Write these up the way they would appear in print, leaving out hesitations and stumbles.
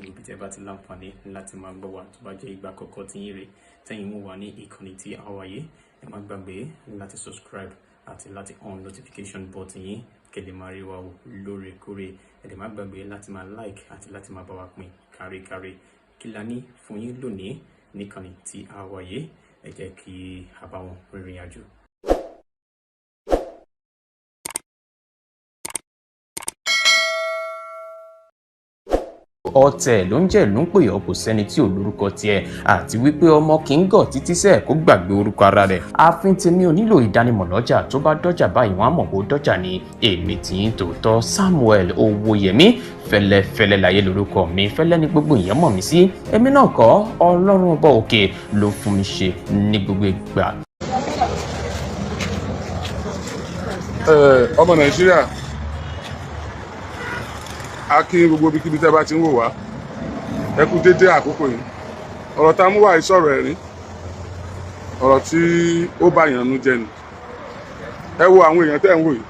gbogbo ibi tẹ́ bá ti láǹfààní láti máa gbọ́ wa. Tó bá jẹ́ ìgbà àkọ́kọ́ tí yín rè tẹ́yìn wò wá ní ìkànnì tí a wà yìí, ẹ má gbàgbé láti subscribe àti láti on notification button yín kẹ́ lè máa rí wa wò lóòrèkóòrè. Ẹ dẹ̀ má gbàgbé láti máa like àti láti máa bá wa pín káríkárí. Kí la ní fún yín lónìí níkànnì tí a wà yìí? Ẹ jẹ́ kí a bá wọn rìnrìn àjò. Ọ̀tẹ̀ ló ń jẹ́ ló ń pè ọ́, kò sẹ́ni tí ò lórúkọ tiẹ̀, àti wípé ọmọ kì í gọ̀ títí sẹ́ẹ̀ kó gbàgbé orúkọ ara rẹ̀. Ààfin tèmi ò nílò ìdánimọ̀ lọ́jà, tó bá dọ́jà báyìí wọ́n á mọ̀ kó dọ́jà ni. Èmi tì í tòótọ́, Samuel Owóyẹmí fẹ́lẹ́fẹ́lẹ́ láyé lórúkọ mi, fẹ́lẹ́ ní gbogbo èèyàn mọ̀ mí sí. Èmi náà kọ́, Ọlọ́run ọba òkè ló fún mi ṣe ní gbogbo ìgbà. Ọmọ Nàìjíríà, a kí gbogbo ibikíbi tẹ́ bá ti ń wò wá, ẹ kú déédéé àkókò yìí. Ọ̀rọ̀ tá a mú wá yìí sọ̀rọ̀ ẹ̀rín, ọ̀rọ̀ tí ó bá yàn nú jẹ́ ni. Ẹ wo àwọn èèyàn tẹ́ ń wò yìí,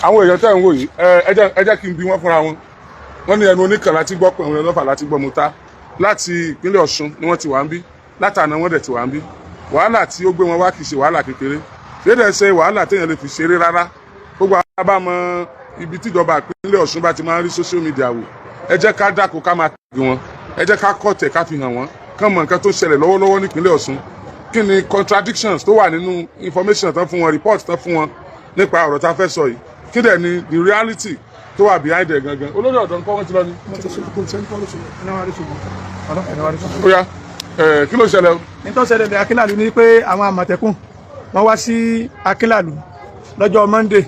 àwọn èèyàn tẹ́ ń wò yìí, ẹ jẹ́ kí n bi wọ́n fúnra wọn. Wọ́n ní ẹnu oníkan láti gbọ́ pé òun ọlọ́fà láti gbọ́ mu ta. Láti ìpínlẹ̀ Ọ̀ṣun ni wọ́n ti wà ń bí, látàná wọ́n dẹ̀ ti wà ń bí. Wàhálà tí ó gbé wọn wá kì í ṣe wàhálà kékeré, lédè ṣe wàhálà téèyàn lè fi ṣeré rárá. Gbogbo àwọn bá mọ ibi tíjọba ìpínlẹ̀ Ọ̀ṣun bá ti máa ń rí social media wò, ẹ jẹ́ ká dáko ká máa tẹ̀lé wọn, ẹ jẹ́ ká kọ̀tẹ̀ ká fi hàn wọ́n, kán mọ nǹkan tó ṣẹlẹ̀ lọ́wọ́lọ́wọ́ nípínlẹ̀ Ọ̀ṣun. Kí ni contradictions tó wà nínú information tán fún wọn, report tán fún wọn nípa ọ̀rọ̀ tá a fẹ́ sọ yìí? Kí dẹ̀ ni the reality tó wà behind ẹ̀ gangan? Olórí ọ̀dọ́ nǹkan wọ́n ti lọ ni. Ó yá, kí ló ṣẹlẹ̀ o? Nítorí ṣẹlẹ̀ ní Akínlàlú ni pé àwọn Àmọ̀tẹ́kùn wọ́n wá sí Akínlàlú lọ́jọ́ Monday.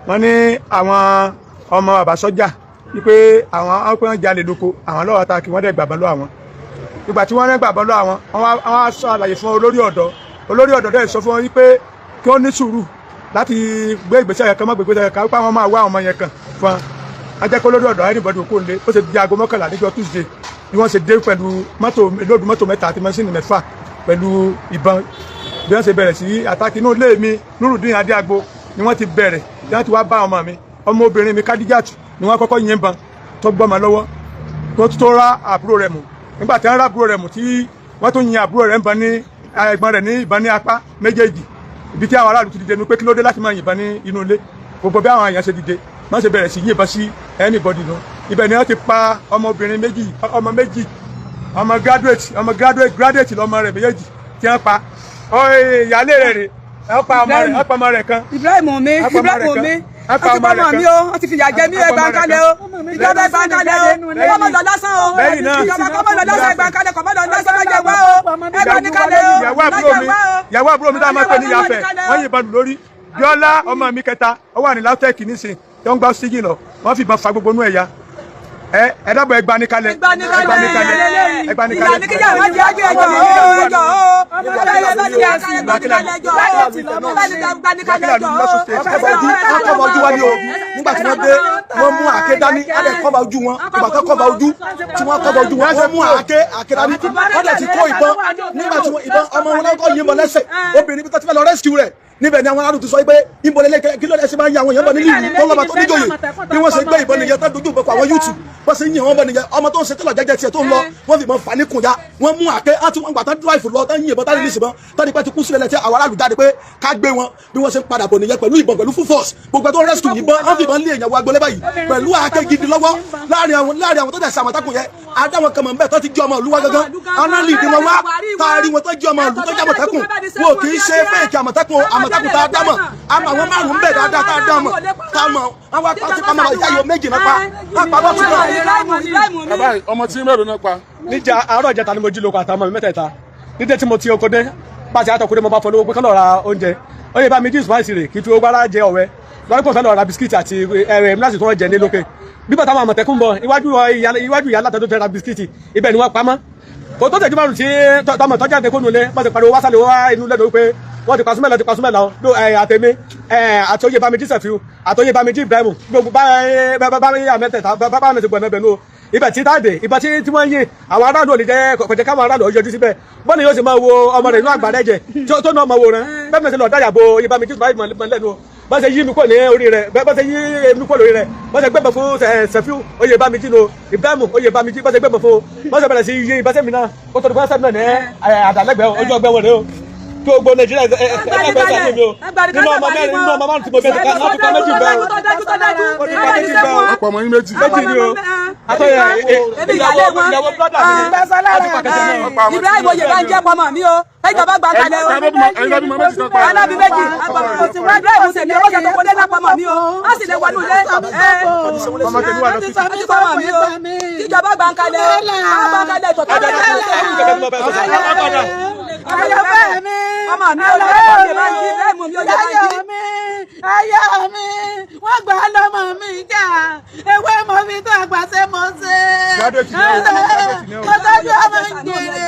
Wọ́n ní àwọn ọmọ bàbá sọ́jà wípé àwọn ọkùnrin jalè lóko, àwọn lọ́wọ́ ta kí wọ́n dẹ̀ gbàgbọ́n lọ́wọ́ àwọn. Ìgbà tí wọ́n rẹ́ gbàgbọ́n lọ́wọ́ àwọn, wọ́n wá sọ àlàyé fún olórí ọ̀dọ́. Olórí ọ̀dọ́ dẹ̀ sọ fún wọn wípé kí wọ́n ní sùúrù láti gbé ìgbésẹ̀ yẹn kan mọ́ gbé ìgbésẹ̀ yẹn kan, wípé àwọn máa wá àwọn ọmọ yẹn kan fún wọn. Wọ́n jẹ́ kó olórí ọ̀dọ́ anybody kò lé. Ó ṣe di aago 11 níjọ́ Tuesday bí wọ́n ṣe dé pẹ̀lú mọ́tò lóòdù, mọ́tò 3 àti mọ́ṣíìnì 6 pẹ̀lú ìbọn. Bí wọ́n ṣe bẹ̀rẹ̀ sí àtàkì inú ilé mi, Nurudeen Adéagbo, ni wọ́n ti bẹ̀rẹ̀ tí wọ́n ti wá bá ọmọ mi, ọmọbìnrin mi Kadijat, ni wọ́n kọ́kọ́ yìnbọn tó gbọ́mọ lọ́wọ́ tó tó rá àbúrò rẹ̀ mú. Nígbà tí wọ́n rá àbúrò rẹ̀ mú, tí wọ́n tún yin àbúrò rẹ̀ ń bọn ní ẹ̀gbọ́n rẹ̀ ní ìbọn ní apá méjèèjì. Ibi tí àwọn aráàlú ti dìde ni pé kí ló dé láti máa yìnbọn ní inú ilé. Gbogbo bí àwọn èèyàn ṣe dìde, wọ́n ṣe bẹ̀rẹ̀ sí yìnbọn sí anybody nù. Ibẹ̀ ni wọ́n ti pa ọmọbìnrin méjì, ọmọ méjì, ọmọ graduate, ọmọ graduate lọmọ rẹ̀ méjèèjì tí wọ́n pa. Ìyáálé rẹ̀ rè, wọ́n pa ọmọ rẹ̀, wọ́n pa ọmọ rẹ̀ kan. Ibrahim mi, Ibrahim mi, wọ́n ti bọ́ ọmọ mi o, wọ́n ti fìyà jẹ mí. Ẹgbà ń kalẹ̀ o, ìjọba, ẹgbà ń kalẹ̀ o, kọ́ mọ̀ lọ lásán o, ìjọba, kọ́ mọ̀ lọ lásán. Ẹgbà ń kalẹ̀, kọ́ mọ̀ lọ lásán, lọ́jọ́ wá o, ẹgbà ní kalẹ̀ o. Ìyàwó àbúrò mi, ìyàwó àbúrò mi tá a máa pè ní Yafẹ, wọ́n yìnbọn lù lórí. Bíọ́lá, ọmọ mi kẹta, ó wà ní LAUTECH nísìn tó ń gba oxygen lọ, wọ́n fìbọn fa gbogbo inú ẹ̀ ya. Ẹ dábọ̀, ẹ gbani kalẹ̀. Ẹgbani kalẹ̀, ẹgbani kalẹ̀. Ìyá ní kíjà wọ́n jẹ́ ẹgbẹ́ ẹjọ́ o, ẹjọ́ o, ẹgbani kalẹ̀, ẹjọ́ o, ẹgbani kalẹ̀, ẹjọ́ o. Wọ́n cover ojú wa ní o. Nígbà tí wọ́n dé, wọ́n mú àáké dání, wọ́n dẹ̀ cover ojú wọn. Ìgbà tó cover ojú, tí wọ́n cover ojú wọn, wọ́n mú àáké dání, wọ́n dẹ̀ ti kó ìbọn. Nígbà tí ìbọn ọmọ wọn náà kọ́ yìnbọn lẹ́sẹ̀ obìnrin bí tó ti fẹ́ lọ rescue rẹ̀, níbẹ̀ ni àwọn aráàlú ti sọ pé ìbọn lélẹ̀, kí ló dé ṣe máa ń ya àwọn èèyàn bọ̀ nílùú ìlú tó lọ́ba tó níjòyè. Bí wọ́n ṣe gbé ìbọn nìyẹn, tó dojú ìbọn kọ àwọn youth. Bọ́n ṣe ń yìn wọ́n bọ̀ nìyẹn. Ọmọ tó ń ṣe tẹ́lọ̀ jẹ́jẹ́ tiẹ̀ tó ń lọ, wọ́n fi ìbọn fà níkùn ya. Wọ́n mú àáké àti wọ́n gbà tán drive lọ, tán yìn ìbọn, tán release ìbọn, tán ní pẹ́ ti kú sílẹ̀ lẹ́tí. Àwọn aráàlú jáde pé ká gbé wọn. Bí wọ́n ṣe ń padà bọ̀ nìyẹn pẹ̀lú ìbọn, pẹ̀lú full force. Gbogbo tó rescue yìnbọn, wọ́n fi ìbọn lé èèyàn wọ agbolé báyìí pẹ̀lú àáké gidi lọ́wọ́. Láàrin àwọn tó dẹ̀ ṣe Àmọ̀tẹ́kùn yẹn, adáwọn kan mọ̀ nbẹ̀ tó ti jẹ́ ọmọ ìlú wa gangan. Anáàlì ìdí wọn wá taari wọn tó jẹ́ ọmọ ìlú tó jẹ́ Àmọ̀tẹ́kùn. Wọn ò kì í ṣe fake Àmọ̀tẹ́kùn. Àmọ̀tẹ́kùn tá a dá mọ̀, àmọ́ àwọn márùn-ún bẹ̀ dáadáa tá a dá mọ̀, tá a mọ̀. Àwọn apá ti pamọ́ ìyá yóò méjì náà pa wọ́n pa bọ́ọ̀tù náà. Bàbá, ọmọ tí mélòó náà pa? Níjà àárọ̀ ìjẹta ni mo jí lóko àtàwọn ọmọ mi mẹ́tẹ̀ẹ̀ta. Nídé tí mo ti oko dé, bá ti àtọkùnrin, mo bá fọ lówó pé kán lọ ra oúnjẹ. Ó yẹ bá mi jí ìsúmáìsì rè kí tí ó gbára jẹ ọ̀wẹ́ lọ́dún pọ̀ fẹ́ lọ ra bisikíìtì àti ẹ̀rẹ̀ mílíọ̀sì tí wọ́n jẹ ní lókè. Bí bàtà àwọn Àmọ̀tẹ́kùn bọ̀ iwájú ìyá látọ̀ tó fẹ́ ra bisikíìtì, ibẹ̀ ni wọ́n pamọ́. Kò tó tẹ̀jú márùn tí tọmọ tọ́jà tẹ kónú lé, wọ́n ti pariwo wásálẹ̀ wá inú lẹ́nu wípé wọ́n ti pa Súnmẹ́lá, ti pa Súnmẹ́lá o. Àtẹ̀mí àtòyè Bámijí Sẹ̀fíù, àtòyè Bámijí Ibrahim, gbogbo bá bá mẹ́tẹ̀ẹ̀ta bá mi ti gbọ̀nà bẹ̀ nù o. Ibẹ̀ tí táàdé ibà tí wọ́n yìn àwọn aráàlú ò ní jẹ́ kọjá káwọn aráàlú ó yọjú síbẹ̀. Bọ́ọ̀nì yóò sì máa wo ọmọ rẹ̀ inú àgbàdo ẹ̀jẹ̀ tó náà máa wò rẹ̀ bẹ́ẹ̀ mẹ́sẹ̀ lọ dáyà bo ibà mi jésù báyìí mọ́ lẹ́nu o. Bá ṣe yí mi kúrò ní orí rẹ̀, bá ṣe yí mi kúrò lórí rẹ̀, bá ṣe gbẹ̀bọ̀ fún Sefiu Oyèbámijí no Ibrahim Oyèbámijí, bá ṣe gbẹ̀bọ̀ fún, bá ṣe bẹ̀rẹ̀ sí yí ìbáṣẹ́ mi náà ó tọ́jú bá ṣe náà ní àdàlẹ́gbẹ̀ẹ́ ojú ọgbẹ́ wọn rèé o. Tó gbogbo Nàìjíríà ẹgbẹ́ sàánú mi o. Nínú ọmọ mẹ́rin, nínú ọmọ márùn tí mo bẹ̀rẹ̀ láti pa méjì bẹ́ẹ̀ o. Wọ́n pa ọmọ yín méjì. Méjì ni o. Àtọ̀yẹ ìyàwó brọ́dà mi ni. Láti pa kẹsẹ̀ náà. Wọ́n pa ọmọ Ibrahim Oyèbánjí pọmọ mi o, ẹjọba gbà kalẹ̀ o. Ẹ̀yin ló bímọ méjì tán pa. Alábi méjì, Ibrahim tèmi owó ṣe tó kọlé náà pọmọ mi o, wọ́n sì lè wọnú ilé. Ọmọ tèmi wà lọ sí. Ẹ ti pọmọ mi o, kíjọba gbà kalẹ̀ o, àwọn gbà kalẹ̀ tó tó Ayọ̀fẹ́ mi. Ọmọ mi ò lè Oyèbánjí, Ibrahim mi Oyèbánjí. Ayọ̀ mi, ayọ̀ mi, wọ́n gbà á lọ́mọ mi jà, ewé mọ mi tó àgbà ṣe mọ̀ ṣe. Graduate ni o, graduate ni o. Mo tọ́jú ọmọ ìjèrè,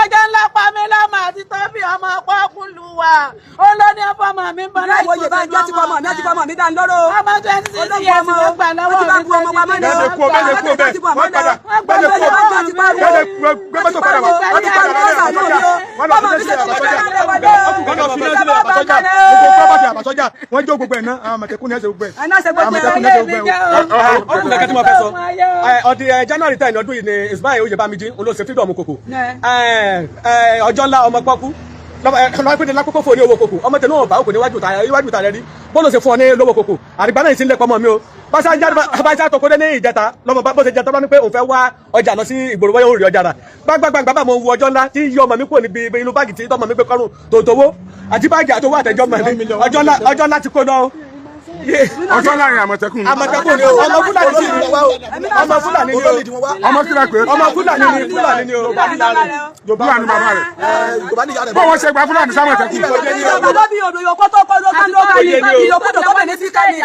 ọjọ́ ńlá pa mí lọ́mọ àti tọ́bí ọmọ pọ́kúlù wa. Ó ló ní ọmọ mi bọ́ Ibrahim Oyèbánjí ti pọmọ mi, ti pọmọ mi dá lóró. Ọmọ 26 years ló gbà lọ́wọ́ Ó ti bá bu ọmọ wa mọ́lẹ̀ o. Jáde kú o, jáde kú o bẹ́ẹ̀. Wọ́n padà, jáde kú o. Jáde gbé mọ́tò padà wá. Wọ́n ti padà lọ́lẹ̀ àbàsọ́jà. Wọ́n lọ fi sílẹ̀ àbàsọ́jà. Wọ́n lọ fi sílẹ̀ àbàsọ́jà. Gbogbo property àbàsọ́jà. Wọ́n jó gbogbo ẹ̀ ná. Àwọn Àmọ̀tẹ́kùn ní ẹ̀sẹ̀ gbogbo ẹ̀. Ẹ̀ náà ṣe gbogbo ẹ̀. Àmọ̀tẹ́kùn ní ẹ̀sẹ̀ gbogbo ẹ̀ o. Ó kù kẹ́kẹ́ tí mo fẹ́ sọ. Ọdí January 10 ọdún yìí ni Ismail Oyèbámijí olóṣè freedom kòkò. Ọjọ́ ńlá ọmọ pọ́kú lọ́wọ́ pé ní lákòókò fún ní owó kòkò, ọmọ tẹ̀lé wọn bá òkò níwájú ta rẹ rí bọ́ọ̀lù ṣe fún ọ ní lówó kòkò àdìgbà náà ti ń lẹ́pọ̀ mọ́ mi o. Báṣá tó kódé ní ìjẹta lọ́mọ bá bó ṣe jẹta bá ní pé òun fẹ́ wá ọjà lọ sí ìgboro wáyé òun rí ọjà rà gbàgbàgbà bá mo wu ọjọ́ ńlá tí yí ọmọ mi kúrò níbi inú báàgì tí tọmọ mi gbé kọrùn tòótòwó àti báàgì àtowó àtẹjọ́ mọ̀ mi ọjọ́ ńlá ti kó náà. Ọjọ́ láàrin Àmọ̀tẹ́kùn. Àmọ̀tẹ́kùn ni o, ọmọ Fúlàní sì ni, ọmọ Fúlàní ni o, Ọmọ kí la pè é? ọmọ Fúlàní ni, Fúlàní ni o. Fúlàní bàbá rẹ̀. Yorùbá ní ìyá rẹ̀ Bó wọ́n ṣe gba Fúlàní sámọ̀tẹ́kùn. Ìjọba ló bí odò yòókó tó kọ́ ló kán ló kán ní ìyókù tó bẹ̀ ní síkà ní.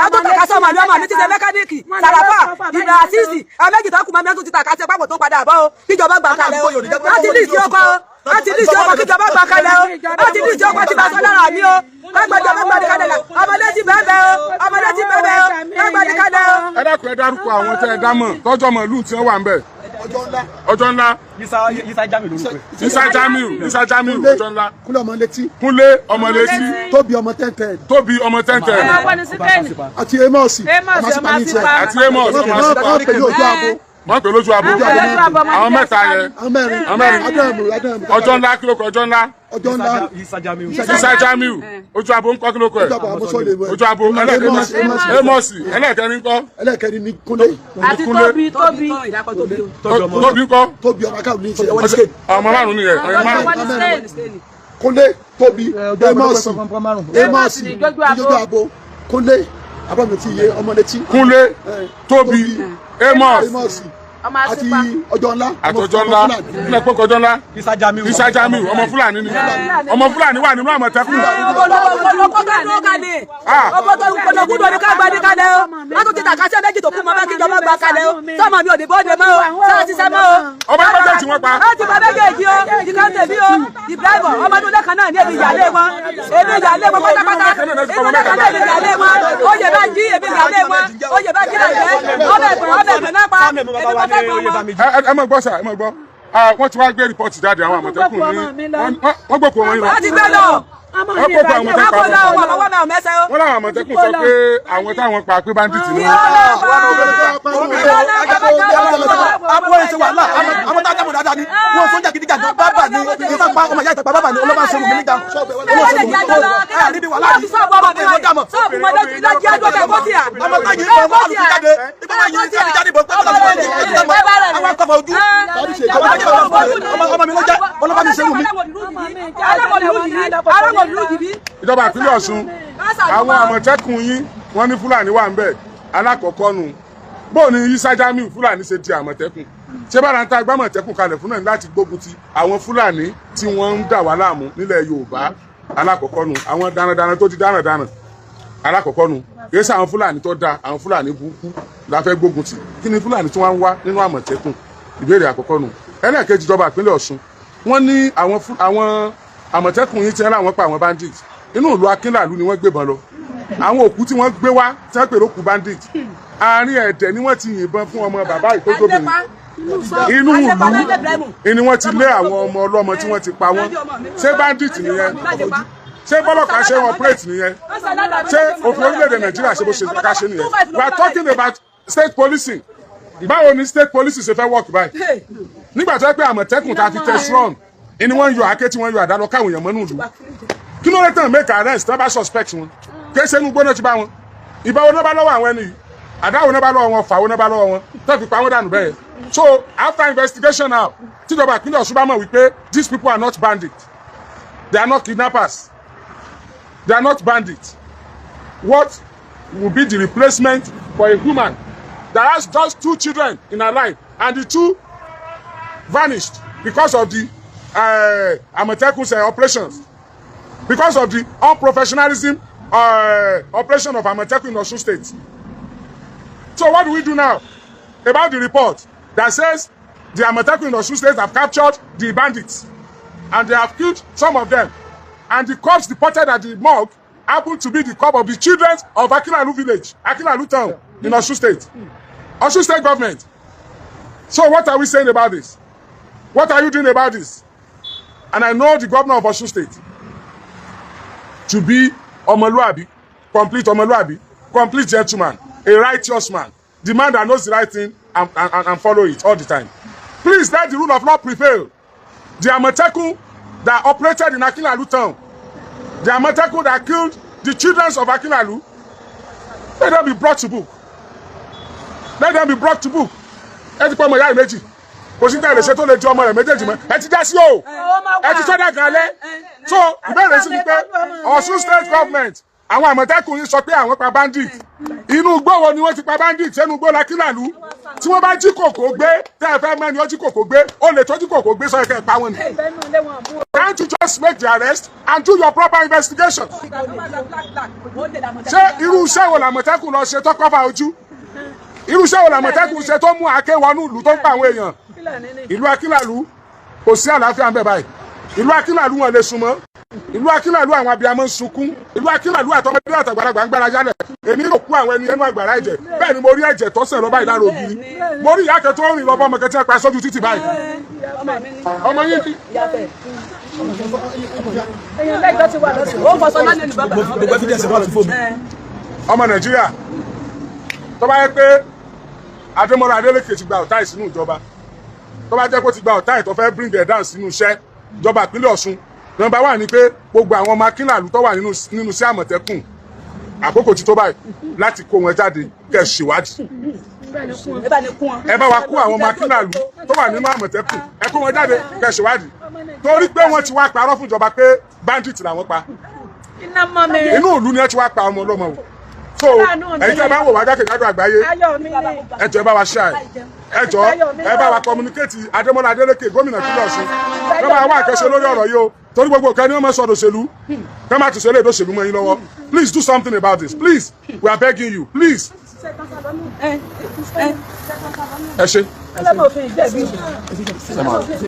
Àtúntò kásán màlúù ọmọ mi ti ṣe mẹkáníìkì, Sàràfà, Ibra Asisi, Amẹ́jì tó kù mọ́ mẹ́tò ti tà kásẹ̀ pápọ̀ tó padà bọ́ o, kíjọba gbà kalẹ̀ o. Láti ní ìsí ọkọ o, láti ní ìsí ọkọ kíjọba gbà kalẹ̀ o, láti ní ìsí ọkọ ti bá sọ lára mi o. Lágbàjọba gbà kalẹ̀ la, ọmọdé ti bẹ́ẹ̀ bẹ́ẹ̀ o, ọmọdé ti bẹ́ẹ̀ bẹ́ẹ̀ o, lágbàdì kalẹ̀ o. Ẹ dákun, ẹ dárúkọ àwọn tẹ́ ẹ dá mọ̀ tọ́jọ́ mọ̀ ìlú tí wọ́n wà ń bẹ̀. Ọjọ́ ńlá. Ọjọ́ ńlá. Isa Jamiu lórúkọ ẹ̀. Isa Jamiu, Isa Jamiu, ọjọ́ ńlá. Kúnlé ọmọ létí. Kúnlé ọmọ létí. Tóbi ọmọ 10-10. Tóbi ọmọ 10-10. Àti Amos. Àti Amos ọmọ Asipa. Wọ́n pè ní ojú abo. Wọ́n pè lójú abo. Àwọn mẹ́ta yẹn. Àwọn mẹ́rin. Àwọn mẹ́rin. Adam. Ọjọ́ ńlá kí ló kọ ọjọ́ ńlá? Ọjọ́ ńlá. Isa Jamiu. Isa Jamiu. Ojú abo ńkọ́ kí ló kọ ẹ̀? Ojú abo àmọ́sọ́lé. Ojú abo ẹlẹ́kẹrin. Amos ẹlẹ́kẹrin ńkọ́? Ẹlẹ́kẹrin ni Kúnlé. Àti Tóbi, Tóbi. Tóbi ńkọ́? Tóbi ọmọ akáwé ní ìṣẹ̀lẹ̀. Ọmọ márùn-ún nìyẹn. Ọmọ márùn-ún. Kúnlé, Tóbi, Amos, Amos, Ojú abo, Kúnlé, àbámi ti yé ọmọ létí. Kúnlé, Tóbi, Amos àti ọjọ́ ńlá. Àtọjọ́ ńlá. Kílẹ̀ pé ọjọ́ ńlá. Isa Jamiu. Isa Jamiu ọmọ Fúlàní ni. Ọmọ Fúlàní wà nínú Àmọ̀tẹ́kùn. Ọgbọ́dọ̀ ní ká gbadi kalẹ̀ o, wọ́n tún ti tà kásẹ̀ méjì tó kú mọ́ bá kíjọba gbà kalẹ̀ o, sọ́mọ mi ò ní bóde mọ́ o, sáà ti sẹ́ mọ́ o. Ọmọ ẹgbẹ́ tí wọ́n pa. Wọ́n ti pa méjèèjì o, ìkan tèmi o, Ibrahim ọmọ ọdún lẹ́kan náà ní èmi ìyàlé wọn, èmi ìyàlé wọn pátápátá, èmi lẹ́kan náà èmi ìyàlé wọn, oyè bá jí èmi ìyàlé wọn, oyè bá jí làjẹ́, ọmọ ẹ̀gbọ́n ọmọ ẹ̀gbọ́n náà pa, èmi kọ́ fẹ́ gbọ́n wọn. Ẹ mọ̀ gbọ́ sà, ẹ mọ̀ gbọ́. Wọ́n ti wá gbé rìpọ́tì jáde àwọn Àmọ̀tẹ́kùn ní wọ́n gbòkó wọn yìí lọ. Wọ́n ti gbé lọ. Wọ́n gbòkó àwọn Wọ́n kó Àmọ̀tẹ́kùn lọ pa. wọn lọ́wọ́ mẹ́wọ̀n mẹ́sẹ̀ o. Wọ́n láwọn Àmọ̀tẹ́kùn sọ pé àwọn táwọn pa pé bandit ni wọ́n. Àwọn ẹ̀ṣẹ̀ wàhálà, àwọn tá a dámọ̀ dáadáa ni, wọ́n sọ́jà gidi gàdán bábà ni, ìta pa ọmọ ìyá ìtàpá bábà ni, ọlọ́mọ sọ̀rọ̀ mi níta. Níbi wàhálà yìí, ọmọ dámọ̀. Ọmọ táyì ìbọn wọn àlùkò jáde, ìbọn wọn yìí jáde jáde bọ̀ pé àwọn akọ̀fọ̀ ojú. Ọmọ mi ló jẹ́, ọlọ́mọ mi ṣerú mi. Ìjọba ìpínlẹ̀ Ọ̀ṣun, àwọn Àmọ̀tẹ́kùn yín wọ́n ní Fúlàní wà ń bẹ̀ alákọ̀ọ́kọ́ nu. Bóò ni Isa Jamiu Fúlàní ṣe di Àmọ̀tẹ́kùn? Ṣé bára ń ta agbá Àmọ̀tẹ́kùn kalẹ̀ fún náà láti gbógun ti àwọn Fúlàní tí wọ́n ń dà wá láàmú nílẹ̀ Yorùbá? Alákọ̀ọ́kọ́ nu, àwọn darandaran tó ti darandaran alákọ̀ọ́kọ́ nu. Kìí ṣe àwọn Fúlàní tó da, àwọn Fúlàní burúkú la fẹ́ gbógun ti. Kí ni Fúlàní tí wọ́n ń wá nínú Àmọ̀tẹ́kùn? Ìbéèrè àkọ́kọ́ nu. Ẹlẹ́ẹ̀kejì, ìjọba ìpínlẹ̀ Ọ̀ṣun wọ́n ní àwọn Àmọ̀tẹ́kùn yìí ti ń láwọn pa àwọn bandit inú ìlú Akínlàlú ni wọ́n gbébọn lọ. Àwọn òkú tí wọ́n gbé wá tí wọ́n pè lókù bandit, àárín ẹ̀dẹ̀ ni wọ́n ti yìnbọn fún ọmọ bàbá ìtójóbìnrin. Inú ìlú ni wọ́n ti lé àwọn ọmọ ọlọ́mọ tí wọ́n ti pa wọ́n. Ṣé bandit nìyẹn? Ṣé bọ́lọ́pàá ṣe operate nìyẹn? Ṣé òfin orílẹ̀-èdè Nàìjíríà ṣe bó ṣe ká ṣe nìyẹn? We are talking about state policing. Báwo ni state policing ṣe fẹ́ work báyìí nígbà tó yẹ pé Àmọ̀tẹ́kùn tá a fi test run ni wọ́n ń yọ àáké, tí wọ́n ń yọ àdá lọ káwọn èèyàn mọ́nú ìlú? Kí ló dé tán make arrest tí wọ́n bá suspect wọn? Kí ṣe inú gbóná ti bá wọn? Ìbá wo náà bá lọ́wọ́ àwọn ẹni yìí? Àdá wo náà bá lọ́wọ́ wọn? Fà wo náà bá lọ́wọ́ wọn tó fi pa wọ́n dànù bẹ́ẹ̀? So after investigation now, tíjọba ìpínlẹ̀ Ọ̀ṣun bá mọ̀ wípé these people are not bandits, they are not kidnappers, they are not bandits, what will be the replacement for a woman that has just two children in her life, and the two vanished because of the Amotekun's operations, because of the unprofessionalism operation of Amotekun in Osun State? So what do we do now about the report that says the Amotekun in Osun State have captured the bandits and they have killed some of them, and the corpse deported at the morgue happened to be the corpse of the children of Akinlalu village, Akinlalu town in Osun State, Osun State government? So what are we saying about this? What are you doing about this? And I know the governor of Osun State to be ọmọlúàbí, complete ọmọlúàbí, complete gentleman, a righteous man, the man that knows the right thing and follow it all the time. Please let the rule of law prevail. The Amotekun that operated in Akinlalu town, the Amotekun that killed the children of Akinlalu, let them be brought to book. Let them be brought to book. Ẹ ti pọ́ ọmọ ìyá rẹ̀ méjì, kò sí tẹ̀lé ṣe tó lè ju ọmọ rẹ̀ méjèèjì mọ́. Ẹ ti dá sí o, ẹ ti sọ́dà gan alẹ́. So ìbéèrè sí ni pé Ọ̀ṣun State government, àwọn Àmọ̀tẹ́kùn yìí sọ pé àwọn pa bandit. Inú igbó wo ni wọ́n ti pa bandit? Sẹ́nu igbó l'Akínlàlú? Tí wọ́n bá jí kòkó gbé, tẹ́ ẹ fẹ́ mẹ́ni ó jí kòkó gbé, ó lè tó jí kòkó gbé sọ kẹ́ ẹ pa wọn ni. Can't you just make the arrest and do your proper investigation? Ṣé irú iṣẹ́ wo làmọ̀tẹ́kùn lọ ṣe tó cover ojú? Irú iṣẹ́ wo làmọ̀tẹ́kùn ṣe tó mú àáké wọnú ìlú tó ń pa àwọn èèyàn? Ìlú Akínlàlú, kò sí àlàáfíà ń bẹ báyìí. Ìlú Akínlàlú, wọn lè sùn mọ́. Ìlú Akínlàlú, àwọn abiyamọ ń sunkún. Ìlú Akínlàlú, àtọmọdé àtàgbàlagbà ń gbára jálẹ̀. Èmi yóò kú àwọn ẹni ẹnu àgbàrá ẹ̀jẹ̀. Bẹ́ẹ̀ ni mo rí ẹ̀jẹ̀ tó sẹ̀ lọ báyìí lára ògiri. Mo rí ìyá kan tó rìn lọ bọ́ ọmọ kan tí wọ́n pa sójú títì báyìí. Ọmọ yín ni. Èèyàn mẹ́jọ ti wà lọ́sùn. Ó fọṣọ lánàá ní bàbá. Gbogbo evidence wà lórí fóònù mi. Ọmọ Nàìjíríà, tó bá yẹ pé Adémọ́lá Adélékè ti gba ọ̀tá ìsínú ìjọba, tó bá jẹ́ kó ti gba ọ̀tá ìtọ́ fẹ́ bring it down sínú iṣẹ́ ìjọba ìpínlẹ̀ Ọ̀ṣun, number one ni pé gbogbo àwọn ọmọ Akínlàlú tó wà nínú sí Àmọ̀tẹ́kùn, àkókò ti tó báyìí láti kó wọn jáde kẹ́ ẹ ṣèwádìí. Ẹ bá ní kún wọn. Ẹ bá wa kó àwọn ọmọ Akínlàlú tó wà nínú Àmọ̀tẹ́kùn, ẹ kó wọn jáde kẹ́ ẹ ṣèwádìí, torí pé wọ́n ti wá parọ́ fún ìjọba pé bandit làwọn pa. Iná mọ́ mi. Inú ìlú ni ẹ ti wá pa ọmọ ọlọ́mọ o. So ẹ̀yin tẹ́ bá ń wò wá jákèjádò àgbáyé, Ayọ̀ mi ni. ẹ jọ̀ọ́, ẹ bá wa share. Ẹ jọ̀ọ́, ẹ bá wa communicate Adémọ́lá Adélékè, gómìnà ìpínlẹ̀ Ọ̀ṣun, ẹ bá wa àkẹ́ṣe lórí ọ̀rọ̀ yìí o, torí gbogbo nǹkan ni wọ́n máa sọ̀rọ̀ òṣèlú kẹ́ máa tún ṣe lè dóṣèlú mọ́ yín lọ́wọ́. Please do something about this. Please, we are begging you, please. Ẹ ṣe. Ọlọ́mọ òfin ìjẹ̀bi.